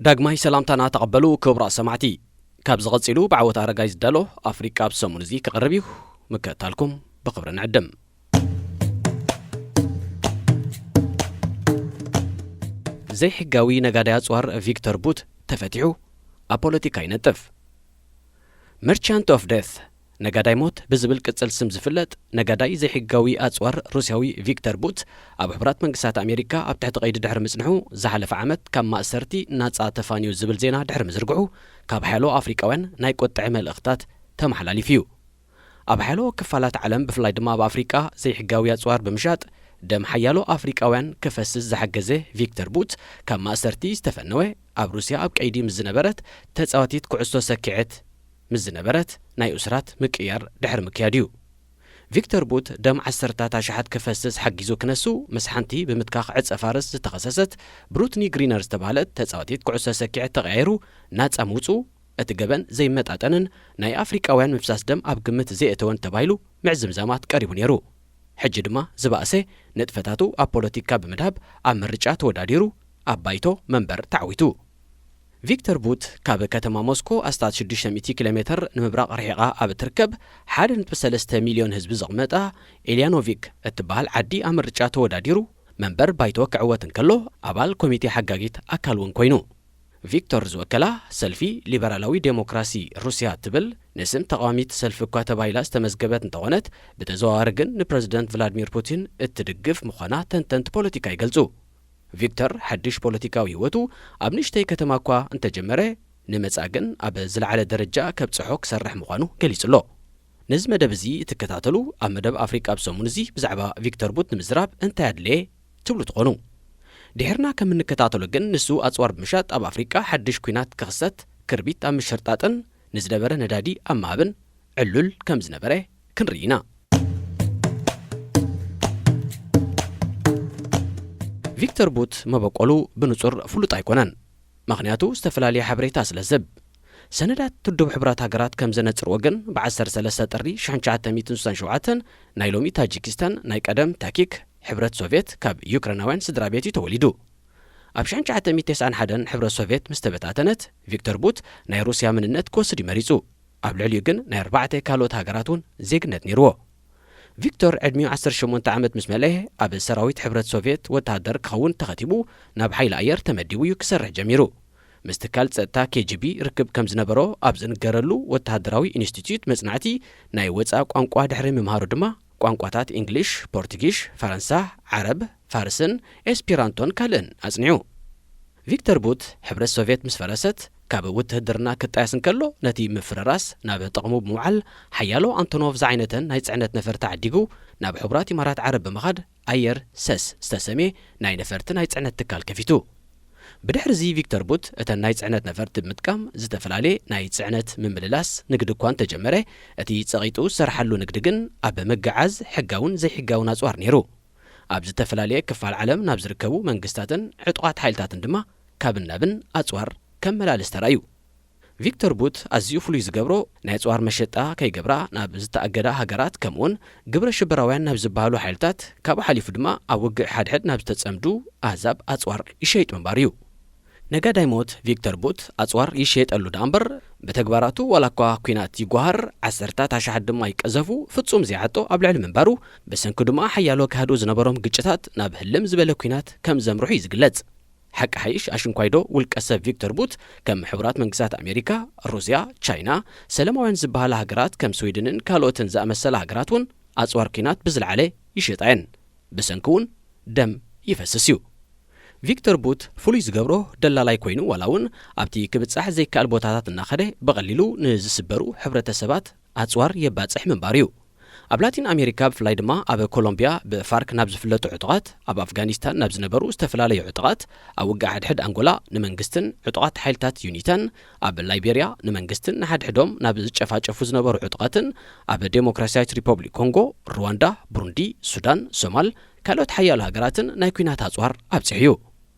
ዳግማይ ሰላምታና ተቐበሉ ክቡራት ሰማዕቲ። ካብዚ ቀጺሉ ብዓወት ኣረጋይ ዝዳሎ ኣፍሪቃ ኣብ ሰሙን እዚ ክቐርብ እዩ። ምክትታልኩም ብኽብሪ ንዕድም። ዘይሕጋዊ ነጋዳይ ኣጽዋር ቪክተር ቡት ተፈቲሑ ኣብ ፖለቲካ ይነጥፍ። መርቻንት ኦፍ ደት፣ ነጋዳይ ሞት ብዝብል ቅጽል ስም ዝፍለጥ ነጋዳይ ዘይሕጋዊ ኣጽዋር ሩስያዊ ቪክተር ቡት ኣብ ሕቡራት መንግስታት ኣሜሪካ ኣብ ትሕቲ ቀይዲ ድሕሪ ምጽንሑ ዝሓለፈ ዓመት ካብ ማእሰርቲ ናጻ ተፋንዩ ዝብል ዜና ድሕሪ ምዝርግሑ ካብ ሓያሎ ኣፍሪቃውያን ናይ ቁጥዐ መልእኽታት ተመሓላሊፉ እዩ። ኣብ ሓያሎ ክፋላት ዓለም ብፍላይ ድማ ኣብ ኣፍሪቃ ዘይሕጋዊ ኣጽዋር ብምሻጥ ደም ሓያሎ ኣፍሪቃውያን ክፈስስ ዝሓገዘ ቪክተር ቡት ካብ ማእሰርቲ ዝተፈነወ ኣብ ሩስያ ኣብ ቀይዲ ምስ ዝነበረት ተጻዋቲት ኩዕሶ ሰኪዐት ምስ ዝነበረት ናይ ኡስራት ምቅያር ድሕሪ ምክያድ እዩ። ቪክተር ቡት ደም ዓሰርታት ኣሽሓት ክፈስስ ሓጊዙ ክነሱ ምስ ሓንቲ ብምትካኽ ዕጸ ፋርስ ዝተኸሰሰት ብሩትኒ ግሪነር ዝተባህለት ተጻዋቲት ኩዕሶ ሰኪዐት ተቐያይሩ ናጻ ምውጽኡ እቲ ገበን ዘይመጣጠንን ናይ ኣፍሪቃውያን ምፍሳስ ደም ኣብ ግምት ዘየእተወን ተባሂሉ ምዕዝምዛማት ቀሪቡ ነይሩ። ሕጂ ድማ ዝበኣሰ ንጥፈታቱ ኣብ ፖለቲካ ብምድሃብ ኣብ ምርጫ ተወዳዲሩ ኣብ ባይቶ መንበር ተዓዊቱ። ቪክተር ቡት ካብ ከተማ ሞስኮ ኣስታት ሽዱሽተ ሚእቲ ኪሎ ሜትር ንምብራቕ ርሒቓ ኣብ እትርከብ ሓደ ነጥቢ ሰለስተ ሚልዮን ህዝቢ ዝቕመጣ ኤልያኖቪክ እትበሃል ዓዲ ኣብ ምርጫ ተወዳዲሩ መንበር ባይቶ ክዕወት እንከሎ ኣባል ኮሚቴ ሓጋጊት ኣካል እውን ኮይኑ። ቪክቶር ዝወከላ ሰልፊ ሊበራላዊ ዴሞክራሲ ሩስያ ትብል ንስም ተቓዋሚት ሰልፊ እኳ ተባሂላ ዝተመዝገበት እንተኾነት ብተዘዋዋሪ ግን ንፕረዚደንት ቭላድሚር ፑቲን እትድግፍ ምዃና ተንተንቲ ፖለቲካ ይገልጹ። ቪክተር ሓድሽ ፖለቲካዊ ህይወቱ ኣብ ንእሽተይ ከተማ እኳ እንተጀመረ ንመጻኢ ግን ኣብ ዝለዓለ ደረጃ ከብጽሖ ክሰርሕ ምዃኑ ገሊጹ ኣሎ። ነዚ መደብ እዚ እትከታተሉ ኣብ መደብ ኣፍሪቃ ኣብ ሰሙን እዚ ብዛዕባ ቪክተር ቡት ንምዝራብ እንታይ ኣድለየ ትብሉ ትኾኑ። ድሕርና ከም እንከታተሎ ግን ንሱ ኣጽዋር ብምሻጥ ኣብ ኣፍሪቃ ሓድሽ ኲናት ክኽሰት ክርቢት ኣብ ምሽርጣጥን ንዝነበረ ነዳዲ ኣብ ምሃብን ዕሉል ከም ዝነበረ ክንርኢ ኢና። ቪክተር ቡት መበቆሉ ብንጹር ፍሉጥ ኣይኮነን። ምኽንያቱ ዝተፈላለየ ሓበሬታ ስለ ዝህብ። ሰነዳት ውድብ ሕቡራት ሃገራት ከም ዘነጽርዎ ግን ብ ዓሰርተ ሰለስተ ጥሪ ሽሕን ትሽዓተ ሚእትን ስሳን ሸውዓተን ናይ ሎሚ ታጂኪስታን ናይ ቀደም ታኪክ ሕብረት ሶቭየት ካብ ዩክረናውያን ስድራ ቤት እዩ ተወሊዱ። ኣብ ሽሕን ትሽዓተ ሚእትን ተስዓን ሓደን ሕብረት ሶቭየት ምስ ተበታተነት ቪክተር ቡት ናይ ሩስያ መንነት ክወስድ እዩ መሪጹ። ኣብ ልዕሊኡ ግን ናይ ኣርባዕተ ካልኦት ሃገራት እውን ዜግነት ነይርዎ። ቪክቶር ዕድሚኡ ዓሰርተ ሸሞንተ ዓመት ምስ መልአ ኣብ ሰራዊት ሕብረት ሶቭየት ወተሃደር ክኸውን ተኸቲቡ ናብ ሓይሊ ኣየር ተመዲቡ እዩ ክሰርሕ ጀሚሩ። ምስ ትካል ጸጥታ ኬ ጂ ቢ ርክብ ከም ዝነበሮ ኣብ ዝንገረሉ ወተሃደራዊ ኢንስቲትዩት መጽናዕቲ ናይ ወጻኢ ቋንቋ ድሕሪ ምምሃሩ ድማ ቋንቋታት እንግሊሽ፣ ፖርቱጊሽ፣ ፈረንሳ፣ ዓረብ፣ ፋርስን ኤስፒራንቶን ካልእን ኣጽኒዑ። ቪክተር ቡት ሕብረት ሶቭየት ምስ ፈረሰት ካብ ውትህድርና ክጣየስ እንከሎ ነቲ ምፍርራስ ናብ ጥቕሙ ብምውዓል ሓያሎ ኣንቶኖቭ ዝዓይነተን ናይ ጽዕነት ነፈርቲ ዓዲጉ ናብ ሕቡራት ኢማራት ዓረብ ብምኻድ ኣየር ሰስ ዝተሰምየ ናይ ነፈርቲ ናይ ጽዕነት ትካል ከፊቱ። ብድሕሪ እዚ ቪክተር ቡት እተን ናይ ጽዕነት ነፈርቲ ብምጥቃም ዝተፈላለየ ናይ ጽዕነት ምምልላስ ንግዲ እኳ እንተጀመረ እቲ ጸቒጡ ዝሰርሓሉ ንግዲ ግን ኣብ ምግዓዝ ሕጋውን ዘይሕጋውን ኣጽዋር ነይሩ። ኣብ ዝተፈላለየ ክፋል ዓለም ናብ ዝርከቡ መንግስታትን ዕጡቓት ሓይልታትን ድማ ካብን ናብን ኣጽዋር ከመላልስ ተራእዩ። ቪክተር ቡት ኣዝዩ ፍሉይ ዝገብሮ ናይ ኣጽዋር መሸጣ ከይገብራ ናብ ዝተኣገዳ ሃገራት ከምኡውን ግብረ ሽበራውያን ናብ ዝበሃሉ ሓይልታት ካብኡ ሓሊፉ ድማ ኣብ ውግእ ሓድሕድ ናብ ዝተጸምዱ ኣህዛብ ኣጽዋር ይሸይጥ ምንባሩ እዩ። ነጋዳይ ሞት ቪክተር ቡት ኣጽዋር ይሸየጠሉ ደኣ እምበር ብተግባራቱ ዋላ እኳ ኲናት ይጓሃር ዓሰርታት ኣሽሓት ድማ ይቀዘፉ ፍጹም ዘይዓጦ ኣብ ልዕሊ ምንባሩ ብሰንኪ ድማ ሓያሎ ክሃድኡ ዝነበሮም ግጭታት ናብ ህልም ዝበለ ኲናት ከም ዘምርሑ እዩ ዝግለጽ። ሓቂ ሓይሽ ኣሽንኳይዶ ውልቀ ሰብ ቪክተር ቡት ከም ሕቡራት መንግስታት ኣሜሪካ፣ ሩስያ፣ ቻይና፣ ሰለማውያን ዝበሃላ ሃገራት ከም ስዊድንን ካልኦትን ዝኣመሰላ ሃገራት እውን ኣጽዋር ኲናት ብዝለዓለ ይሸጣ እየን። ብሰንኪ እውን ደም ይፈስስ እዩ። ቪክተር ቡት ፍሉይ ዝገብሮ ደላላይ ኮይኑ ዋላ እውን ኣብቲ ክብጻሕ ዘይከኣል ቦታታት እናኸደ ብቐሊሉ ንዝስበሩ ሕብረተሰባት ኣጽዋር የባጽሕ ምንባሩ እዩ። ኣብ ላቲን ኣሜሪካ ብፍላይ ድማ ኣብ ኮሎምቢያ ብፋርክ ናብ ዝፍለጡ ዕጡቓት፣ ኣብ ኣፍጋኒስታን ናብ ዝነበሩ ዝተፈላለዩ ዕጡቓት፣ ኣብ ውግእ ሓድሕድ ኣንጎላ ንመንግስትን ዕጡቓት ሓይልታት ዩኒታን፣ ኣብ ላይቤርያ ንመንግስትን ንሓድሕዶም ናብ ዝጨፋጨፉ ዝነበሩ ዕጡቓትን፣ ኣብ ዴሞክራሲያዊት ሪፐብሊክ ኮንጎ፣ ሩዋንዳ፣ ብሩንዲ፣ ሱዳን፣ ሶማል፣ ካልኦት ሓያሎ ሃገራትን ናይ ኲናት ኣጽዋር ኣብጺሑ እዩ።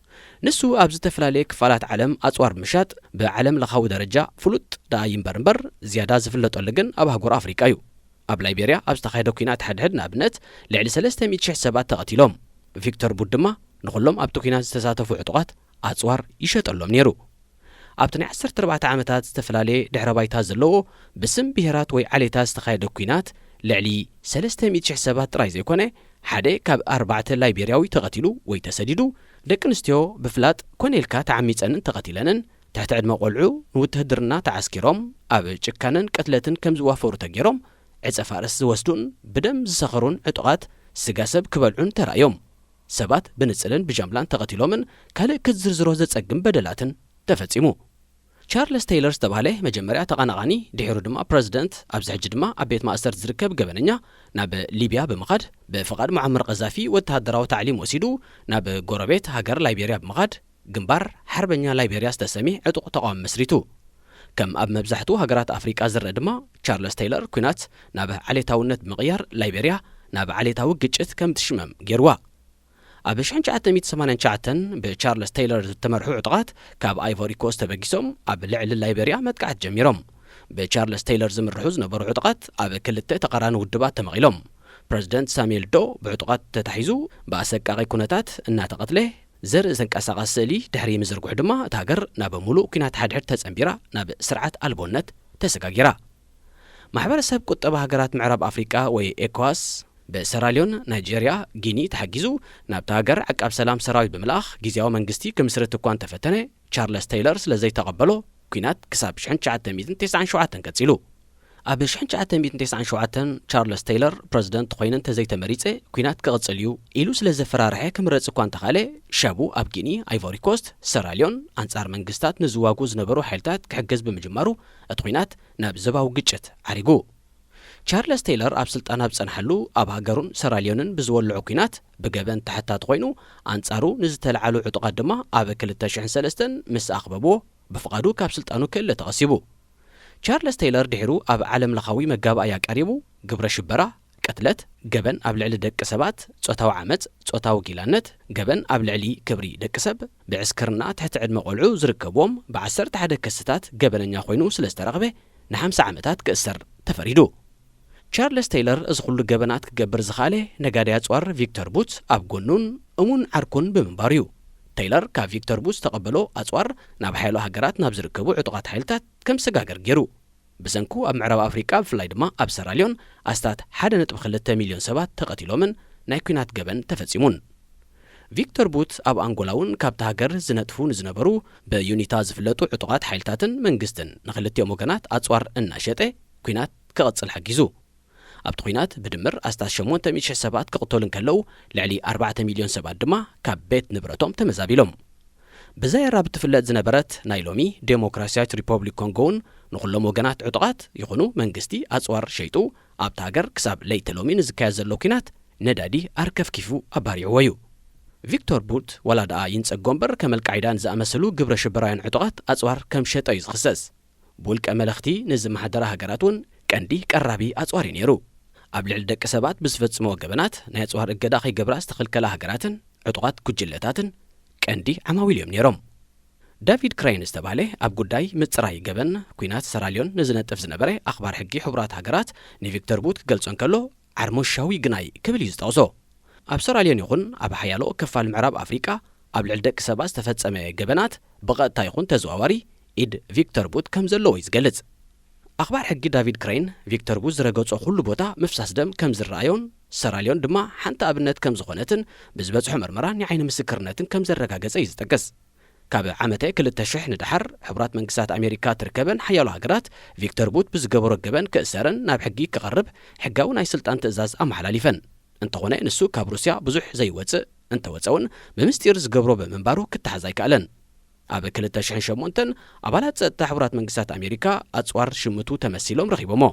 ንሱ ኣብ ዝተፈላለየ ክፋላት ዓለም ኣጽዋር ምሻጥ ብዓለም ለኻዊ ደረጃ ፍሉጥ ደኣ ይንበር እምበር ዝያዳ ዝፍለጠሉ ግን ኣብ ኣህጉር ኣፍሪቃ እዩ። ኣብ ላይቤርያ ኣብ ዝተኻየደ ኲናት ሓድሕድ ንኣብነት ልዕሊ ሰለስተ ሚእቲ ሽሕ ሰባት ተቐቲሎም። ቪክተር ቡት ድማ ንኹሎም ኣብቲ ኲናት ዝተሳተፉ ዕጡቓት ኣጽዋር ይሸጠሎም ነይሩ። ኣብቲ ናይ ዓሰርተ ኣርባዕተ ዓመታት ዝተፈላለየ ድሕረ ባይታ ዘለዎ ብስም ብሄራት ወይ ዓሌታት ዝተኻየደ ኲናት ልዕሊ ሰለስተ ሚእቲ ሽሕ ሰባት ጥራይ ዘይኮነ፣ ሓደ ካብ ኣርባዕተ ላይቤርያዊ ተቐቲሉ ወይ ተሰዲዱ፣ ደቂ ኣንስትዮ ብፍላጥ ኮነ ኢልካ ተዓሚጸንን ተቐቲለንን፣ ትሕቲ ዕድመ ቆልዑ ንውትህድርና ተዓስኪሮም ኣብ ጭካነን ቅትለትን ከም ዝዋፈሩ ተገይሮም፣ ዕጸ ፋርስ ዝወስዱን ብደም ዝሰኸሩን ዕጡቓት ስጋ ሰብ ክበልዑን ተራእዮም። ሰባት ብንጽልን ብጃምላን ተቐቲሎምን ካልእ ክትዝርዝሮ ዘጸግም በደላትን ተፈጺሙ። ቻርለስ ቴይለር ዝተባህለ መጀመርያ ተቐናቓኒ፣ ድሒሩ ድማ ፕረዚደንት፣ ኣብዚ ሕጂ ድማ ኣብ ቤት ማእሰርቲ ዝርከብ ገበነኛ፣ ናብ ሊብያ ብምኻድ ብፍቓድ ሙዓመር ቀዛፊ ወተሃደራዊ ታዕሊም ወሲዱ ናብ ጎረቤት ሃገር ላይቤርያ ብምኻድ ግንባር ሓርበኛ ላይቤርያ ዝተሰምየ ዕጡቕ ተቓዋሚ መስሪቱ። ከም ኣብ መብዛሕትኡ ሃገራት ኣፍሪቃ ዝረአ ድማ፣ ቻርለስ ቴይለር ኲናት ናብ ዓሌታውነት ብምቕያር ላይቤርያ ናብ ዓሌታዊ ግጭት ከም ትሽመም ገይርዋ። ኣብ ሽሕን ትሽዓተ ሚእትን ሰማንያን ትሽዓተን ብቻርለስ ቴይለር ዝተመርሑ ዕጡቓት ካብ ኣይቮሪ ኮስት ተበጊሶም ኣብ ልዕሊ ላይቤርያ መጥቃዕቲ ጀሚሮም። ብቻርለስ ቴይለር ዝምርሑ ዝነበሩ ዕጡቓት ኣብ ክልተ ተቓራኒ ውድባት ተመቒሎም። ፕረዚደንት ሳሙኤል ዶ ብዕጡቓት ተታሒዙ ብኣሰቃቒ ኩነታት እናተቐትለ፣ ዘርኢ ተንቀሳቓሲ ስእሊ ድሕሪ ምዝርግሑ ድማ እታ ሃገር ናብ ምሉእ ኲናት ሓድሕድ ተጸንቢራ ናብ ስርዓት ኣልቦነት ተሰጋጊራ። ማሕበረሰብ ቁጠባ ሃገራት ምዕራብ ኣፍሪቃ ወይ ኤኮዋስ ብሰራልዮን ናይጄርያ ጊኒ ተሓጊዙ ናብታ ሃገር ዓቃብ ሰላም ሰራዊት ብምልኣኽ ግዝያዊ መንግስቲ ክምስርት እኳ እንተፈተነ፣ ቻርለስ ቴይለር ስለ ዘይተቐበሎ ኲናት ክሳብ ሽሕን ትሽዓተ ሚእትን ተስዓን ሸውዓተን ቀጺሉ። ኣብ ሽሕን ትሽዓተ ሚእትን ተስዓን ሸውዓተን ቻርለስ ቴይለር ፕረዚደንት ኮይነ እንተዘይተመሪጸ ኲናት ክቕጽል እዩ ኢሉ ስለ ዘፈራርሐ ክምረጽ እኳ እንተኻእለ፣ ሻቡ ኣብ ጊኒ፣ ኣይቮሪ ኮስት፣ ሰራልዮን ኣንጻር መንግስታት ንዝዋግኡ ዝነበሩ ሓይልታት ክሕግዝ ብምጅማሩ እቲ ኲናት ናብ ዘባዊ ግጭት ዓሪጉ። ቻርለስ ቴይለር ኣብ ስልጣን ኣብ ዝጸንሓሉ ኣብ ሃገሩን ሰራልዮንን ብዝወልዖ ኲናት ብገበን ተሓታቲ ኮይኑ፣ ኣንጻሩ ንዝተለዓሉ ዕጡቓት ድማ ኣብ ክልተ ሽሕን ሰለስተን ምስ ኣኽበብዎ ብፍቓዱ ካብ ስልጣኑ ክእለ ተቐሲቡ። ቻርለስ ቴይለር ድሒሩ ኣብ ዓለም ለኻዊ መጋባእያ ቀሪቡ፣ ግብረ ሽበራ፣ ቅትለት፣ ገበን ኣብ ልዕሊ ደቂ ሰባት፣ ጾታዊ ዓመጽ፣ ጾታዊ ጊላነት፣ ገበን ኣብ ልዕሊ ክብሪ ደቂ ሰብ፣ ብዕስክርና ትሕቲ ዕድመ ቆልዑ ዝርከብዎም ብዓሰርተ ሓደ ክስታት ገበነኛ ኮይኑ ስለ ዝተረኽበ ንሓምሳ ዓመታት ክእሰር ተፈሪዱ። ቻርለስ ቴይለር እዚ ኩሉ ገበናት ክገብር ዝኸኣለ ነጋዳይ ኣጽዋር ቪክተር ቡት ኣብ ጎኑን እሙን ዓርኩን ብምንባሩ እዩ። ቴይለር ካብ ቪክተር ቡት ዝተቐበሎ ኣጽዋር ናብ ሓያሎ ሃገራት ናብ ዝርከቡ ዕጡቓት ሓይልታት ከም ዝሰጋገር ገይሩ። ብሰንኩ ኣብ ምዕራብ ኣፍሪቃ ብፍላይ ድማ ኣብ ሰራልዮን ኣስታት ሓደ ነጥቢ ክልተ ሚልዮን ሰባት ተቐቲሎምን ናይ ኲናት ገበን ተፈጺሙን። ቪክተር ቡት ኣብ ኣንጎላ እውን ካብታ ሃገር ዝነጥፉ ንዝነበሩ ብዩኒታ ዝፍለጡ ዕጡቓት ሓይልታትን መንግስትን ንክልቲኦም ወገናት ኣጽዋር እናሸጠ ኲናት ክቐጽል ሓጊዙ። ኣብቲ ኲናት ብድምር ኣስታት ሸሞንተ ሚእቲ ሽሕ ሰባት ክቕተሉ እንከለዉ፣ ልዕሊ ኣርባዕተ ሚልዮን ሰባት ድማ ካብ ቤት ንብረቶም ተመዛቢሎም። ብዛያራ ብትፍለጥ ዝነበረት ናይ ሎሚ ዴሞክራስያዊት ሪፐብሊክ ኮንጎ እውን ንኹሎም ወገናት ዕጡቓት ይኹኑ መንግስቲ ኣጽዋር ሸይጡ ኣብቲ ሃገር ክሳብ ለይቲ ሎሚ ንዝካየድ ዘሎ ኲናት ነዳዲ ኣርከፍኪፉ ኣባሪዕዎ እዩ። ቪክቶር ቡት ዋላ ደኣ ይንጸጎ እምበር ከም ኣልቃዒዳ ንዝኣመሰሉ ግብረ ሽበራውያን ዕጡቓት ኣጽዋር ከም ሸጠ እዩ ዝኽሰስ። ብውልቀ መለኽቲ ንዝመሓደራ ሃገራት እውን ቀንዲ ቀራቢ ኣጽዋር እዩ ነይሩ። ኣብ ልዕሊ ደቂ ሰባት ብዝፈጽምዎ ገበናት ናይ ኣጽዋር እገዳ ከይገብራ ዝተኸልከላ ሃገራትን ዕጡቓት ጉጅለታትን ቀንዲ ዓማዊል እዮም ነይሮም። ዳቪድ ክሬን ዝተባህለ ኣብ ጉዳይ ምጽራይ ገበን ኲናት ሰራልዮን ንዝነጥፍ ዝነበረ ኣኽባር ሕጊ ሕቡራት ሃገራት ንቪክተር ቡት ክገልጾ እንከሎ ዓርሞሻዊ ግናይ ክብል እዩ ዝጠቕሶ። ኣብ ሰራልዮን ይኹን ኣብ ሓያሎ ክፋል ምዕራብ ኣፍሪቃ ኣብ ልዕሊ ደቂ ሰባት ዝተፈጸመ ገበናት ብቐጥታ ይኹን ተዘዋዋሪ ኢድ ቪክተር ቡት ከም ዘለዎ እዩ ዝገልጽ። ኣኽባር ሕጊ ዳቪድ ክሬን ቪክተር ቡት ዝረገጾ ኩሉ ቦታ ምፍሳስ ደም ከም ዝረኣዮን ሰራልዮን ድማ ሓንቲ ኣብነት ከም ዝኾነትን ብዝበጽሖ መርመራ ናይ ዓይኒ ምስክርነትን ከም ዘረጋገጸ እዩ ዝጠቅስ። ካብ ዓመተ ክልተ ሽሕ ንደሓር ሕቡራት መንግስታት ኣሜሪካ ትርከበን ሓያሎ ሃገራት ቪክተር ቡት ብዝገበሮ ገበን ክእሰርን ናብ ሕጊ ክቐርብ ሕጋዊ ናይ ስልጣን ትእዛዝ ኣመሓላሊፈን። እንተኾነ ንሱ ካብ ሩስያ ብዙሕ ዘይወጽእ፣ እንተወጸ እውን ብምስጢር ዝገብሮ ብምንባሩ ክተሓዝ ኣይከኣለን። ኣብ ክልተ ሽሕን ሸሞንተን ኣባላት ጸጥታ ሕቡራት መንግስታት ኣሜሪካ ኣጽዋር ሽምቱ ተመሲሎም ረኺቦሞ።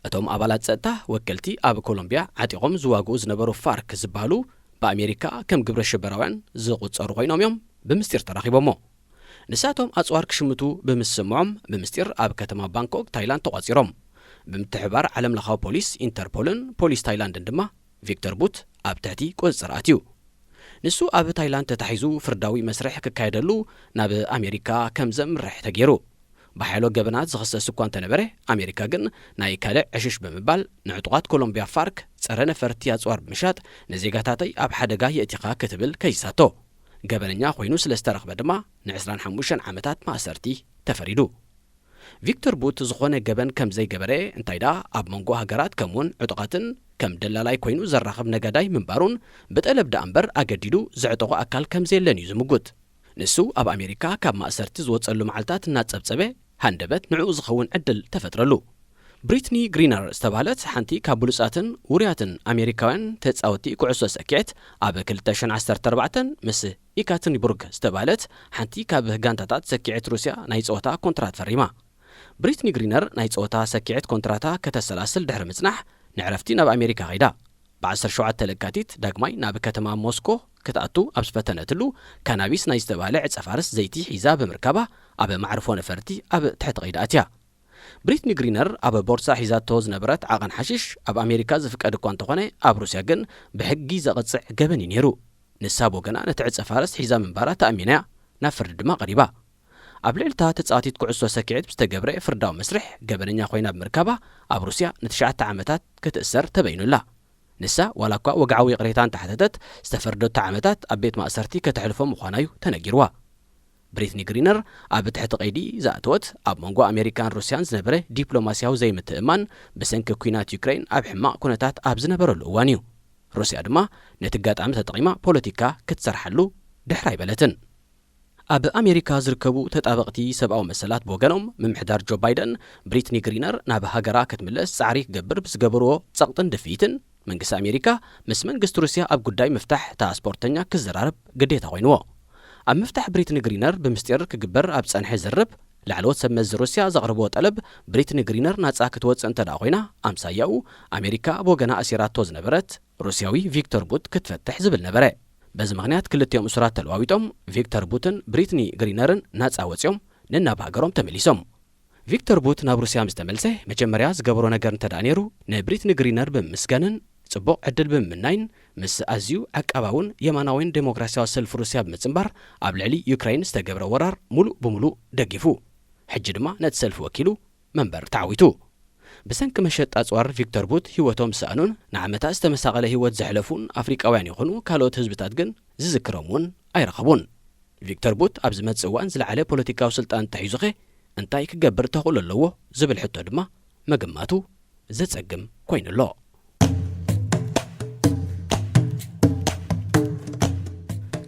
እቶም ኣባላት ጸጥታ ወከልቲ ኣብ ኮሎምቢያ ዓጢቖም ዝዋግኡ ዝነበሩ ፋርክ ዝበሃሉ ብኣሜሪካ ከም ግብረ ሽበራውያን ዝቑጸሩ ኮይኖም እዮም ብምስጢር ተራኺቦሞ። ንሳቶም ኣጽዋር ክሽምቱ ብምስምዖም ብምስጢር ኣብ ከተማ ባንኮክ ታይላንድ ተቋጺሮም። ብምትሕብባር ዓለም ለኻዊ ፖሊስ ኢንተርፖልን ፖሊስ ታይላንድን ድማ ቪክተር ቡት ኣብ ትሕቲ ቁጽጽር ኣትዩ። ንሱ ኣብ ታይላንድ ተታሒዙ ፍርዳዊ መስርሕ ክካየደሉ ናብ ኣሜሪካ ከም ዘምርሕ ተገይሩ። ብሓያሎ ገበናት ዝኽሰስ እኳ እንተነበረ ኣሜሪካ ግን ናይ ካልእ ዕሽሽ ብምባል ንዕጡቓት ኮሎምቢያ ፋርክ ጸረ ነፈርቲ ኣጽዋር ብምሻጥ ንዜጋታተይ ኣብ ሓደጋ የእቲኻ ክትብል ከይሳቶ። ገበነኛ ኮይኑ ስለ ዝተረኽበ ድማ ን ዕስራን ሓሙሽተን ዓመታት ማእሰርቲ ተፈሪዱ። ቪክተር ቡት ዝኾነ ገበን ከም ዘይገበረ፣ እንታይ ደኣ ኣብ መንጎ ሃገራት ከምኡውን ዕጡቓትን ከም ደላላይ ኮይኑ ዘራኽብ ነጋዳይ ምንባሩን ብጠለብ ደኣ እምበር ኣገዲዱ ዘዕጠቖ ኣካል ከም ዘየለን እዩ ዝምጉት። ንሱ ኣብ ኣሜሪካ ካብ ማእሰርቲ ዝወጸሉ መዓልታት እናጸብጸበ፣ ሃንደበት ንዕኡ ዝኸውን ዕድል ተፈጥረሉ። ብሪትኒ ግሪነር ዝተባህለት ሓንቲ ካብ ብሉጻትን ውሩያትን ኣሜሪካውያን ተጻወቲ ኩዕሶ ሰኪዐት፣ ኣብ ክልተ ሽሕን ዓሰርተ ኣርባዕተን ምስ ኢካትሪንቡርግ ዝተባህለት ሓንቲ ካብ ጋንታታት ሰኪዐት ሩስያ ናይ ጸወታ ኮንትራት ፈሪማ። ብሪትኒ ግሪነር ናይ ጸወታ ሰኪዐት ኮንትራታ ከተሰላስል ድሕሪ ምጽናሕ፣ ንዕረፍቲ ናብ ኣሜሪካ ከይዳ። ብ ዓሰርተ ሸውዓተ ለካቲት ዳግማይ ናብ ከተማ ሞስኮ ክትኣቱ ኣብ ዝፈተነትሉ፣ ካናቢስ ናይ ዝተባህለ ዕጸ ፋርስ ዘይቲ ሒዛ ብምርካባ፣ ኣብ ማዕርፎ ነፈርቲ ኣብ ትሕቲ ቀይዲ ኣትያ። ብሪትኒ ግሪነር ኣብ ቦርሳ ሒዛቶ ዝነበረት ዓቐን ሓሽሽ ኣብ ኣሜሪካ ዝፍቀድ እኳ እንተኾነ፣ ኣብ ሩስያ ግን ብሕጊ ዘቕጽዕ ገበን እዩ ነይሩ። ንሳ ብወገና ነቲ ዕጸ ፋርስ ሒዛ ምንባራ ተኣሚና'ያ፣ ናብ ፍርዲ ድማ ቀሪባ። ኣብ ልዕሊ'ታ ተጻዋቲት ኩዕሶ ሰኪዔት ብዝተገብረ ፍርዳዊ መስርሕ ገበነኛ ኮይና ብምርካባ፣ ኣብ ሩስያ ንትሽዓተ ዓመታት ክትእሰር ተበይኑላ። ንሳ ዋላ እኳ ወግዓዊ ይቕሬታ እንተሓተተት፣ ዝተፈርደቶ ዓመታት ኣብ ቤት ማእሰርቲ ከተሕልፎ ምዃና'ዩ ተነጊርዋ። ብሪትኒ ግሪነር ኣብ ትሕቲ ቀይዲ ዝኣተወት፣ ኣብ መንጎ ኣሜሪካን ሩስያን ዝነበረ ዲፕሎማስያዊ ዘይምትእምማን ብሰንኪ ኲናት ዩክሬን ኣብ ሕማቕ ኩነታት ኣብ ዝነበረሉ እዋን እዩ። ሩስያ ድማ ነቲ ኣጋጣሚ ተጠቒማ ፖለቲካ ክትሰርሓሉ ድሕር ኣይበለትን። ኣብ ኣሜሪካ ዝርከቡ ተጣበቕቲ ሰብኣዊ መሰላት ብወገኖም፣ ምምሕዳር ጆ ባይደን ብሪትኒ ግሪነር ናብ ሃገራ ክትምለስ ጻዕሪ ክገብር ብዝገበርዎ ጸቕጥን ድፍኢትን፣ መንግስቲ ኣሜሪካ ምስ መንግስቲ ሩስያ ኣብ ጉዳይ ምፍታሕ እታ ስፖርተኛ ክዘራረብ ግዴታ ኮይንዎ። ኣብ ምፍታሕ ብሪትኒ ግሪነር ብምስጢር ክግበር ኣብ ጸንሐ ዝርርብ፣ ላዕለዎት ሰብ መዚ ሩስያ ዘቕረብዎ ጠለብ፣ ብሪትኒ ግሪነር ናጻ ክትወጽእ እንተ ደኣ ኮይና፣ ኣምሳያኡ ኣሜሪካ ብወገና ኣሲራቶ ዝነበረት ሩስያዊ ቪክቶር ቡት ክትፈትሕ ዝብል ነበረ። በዚ ምኽንያት ክልቲኦም እሱራት ተለዋዊጦም፣ ቪክቶር ቡትን ብሪትኒ ግሪነርን ናጻ ወጺኦም ነናብ ሃገሮም ተመሊሶም። ቪክቶር ቡት ናብ ሩስያ ምስ ተመልሰ፣ መጀመርያ ዝገበሮ ነገር እንተ ደኣ ነይሩ፣ ንብሪትኒ ግሪነር ብምምስጋንን ጽቡቕ ዕድል ብምምናይን፣ ምስ ኣዝዩ ዓቃባውን የማናዊን ዴሞክራስያዊ ሰልፊ ሩስያ ብምጽንባር፣ ኣብ ልዕሊ ዩክራይን ዝተገብረ ወራር ሙሉእ ብሙሉእ ደጊፉ። ሕጂ ድማ ነቲ ሰልፊ ወኪሉ መንበር ተዓዊቱ። ብሰንኪ መሸጣ ኣጽዋር ቪክቶር ቡት ህይወቶም ዝሰኣኑን ንዓመታት ዝተመሳቐለ ህይወት ዘሕለፉን ኣፍሪቃውያን ይኹኑ ካልኦት ህዝብታት ግን ዝዝክሮም እውን ኣይረኸቡን። ቪክቶር ቡት ኣብ ዝመጽእ እዋን ዝለዓለ ፖለቲካዊ ስልጣን እንተሒዙኸ እንታይ ክገብር ተኽእሎ ኣለዎ ዝብል ሕቶ ድማ ምግማቱ ዘጸግም ኮይኑ ኣሎ።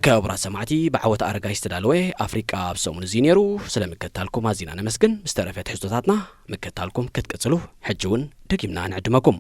ክቡራት ሰማዕቲ፣ ብዓወት ኣረጋይ ዝተዳለወ ኣፍሪቃ ኣብ ሰሙን እዚ ነይሩ። ስለ ምክትታልኩም ኣዚና ነመስግን። ምስ ተረፈ ትሕዝቶታትና ምክትታልኩም ክትቅጽሉ ሕጂ እውን ደጊምና ንዕድመኩም።